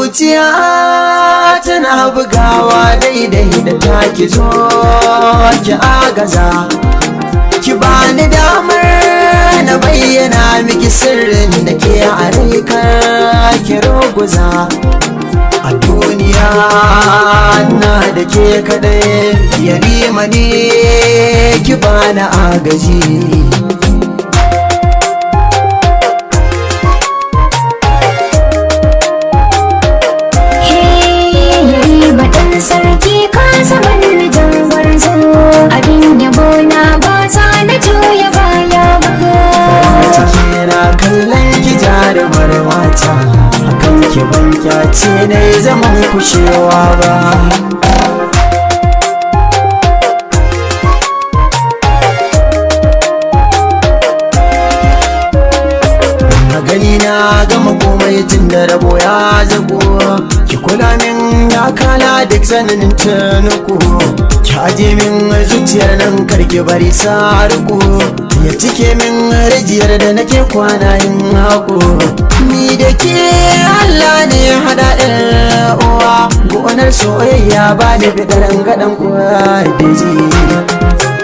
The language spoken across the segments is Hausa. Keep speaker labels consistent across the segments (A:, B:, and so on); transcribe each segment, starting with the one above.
A: Zuciya tana bugawa daidai da taki, zo ki agaza. Ki bani damar na bayyana miki sirrin da ke a rai, kar ki ruguza. A duniya na da ke kadai, ya nima ne ki bani agaji.
B: Hey, ɗan sarki, ka zama jan gwarzo, abin yabo na, ba za na juya baya ba.
A: Ciki na kallon ki, jarumar mata, akan ki ban kyace na yi zaman kushewa ba. A gani na gama komai tun da rabo ya zago. Ki kula min ya kala duk sanin tunuku. Ki aje min zuciyar nan, karki bari saruku ya cike min rijiyar da nake kwana yin haku. Ni da ke Allah ne hada ɗan uwa, gonar soyayya ba da bidaran gaɗan kuwa da ji.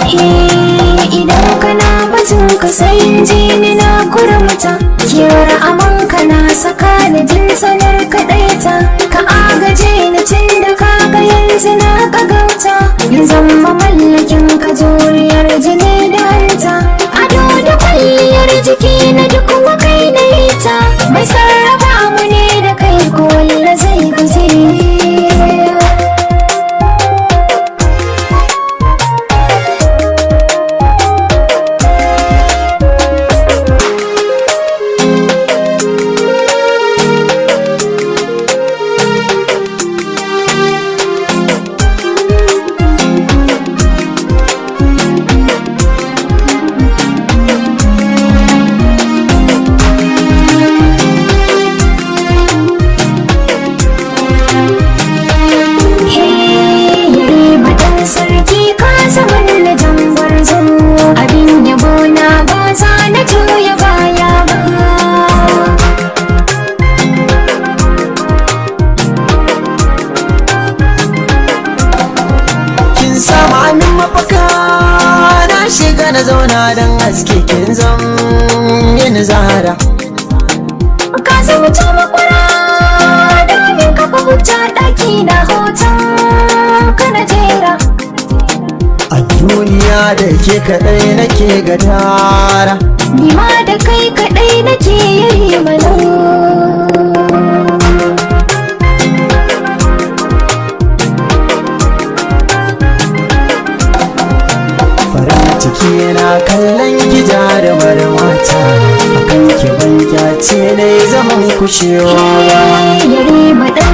B: Hey, idan kana batun ka sai in ji ni na kurmuta, kewar aman ka na saka ni jin sanar kaɗaita. Ka agaje ni cin da ka ga yanzu na kagauta, in zama mallakin ka, juriyar jini da hanta, ado da kwalliyar jiki na duk kai na yi ta, mai sarrafa mu ne da kai ko walla zai gaji. Hey, ɗan sarki, ka zama na jan gwarzo, abin yabo na, ba za na juya baya ba.
A: Kin sama min mafaka, na shiga na zauna don haske, kin zam yin zahara.
B: Ka zama ta makwara domin kafa hujja, ɗaki na hoton ka na jera.
A: A duniya da ke kaɗai nake gadara.
B: Ni ma da kai kaɗai nake yari malo.
A: Farin ciki na kallon ki, jarumar mata, akan ki ban kyace na yi zaman kushewa ba.
B: Yare.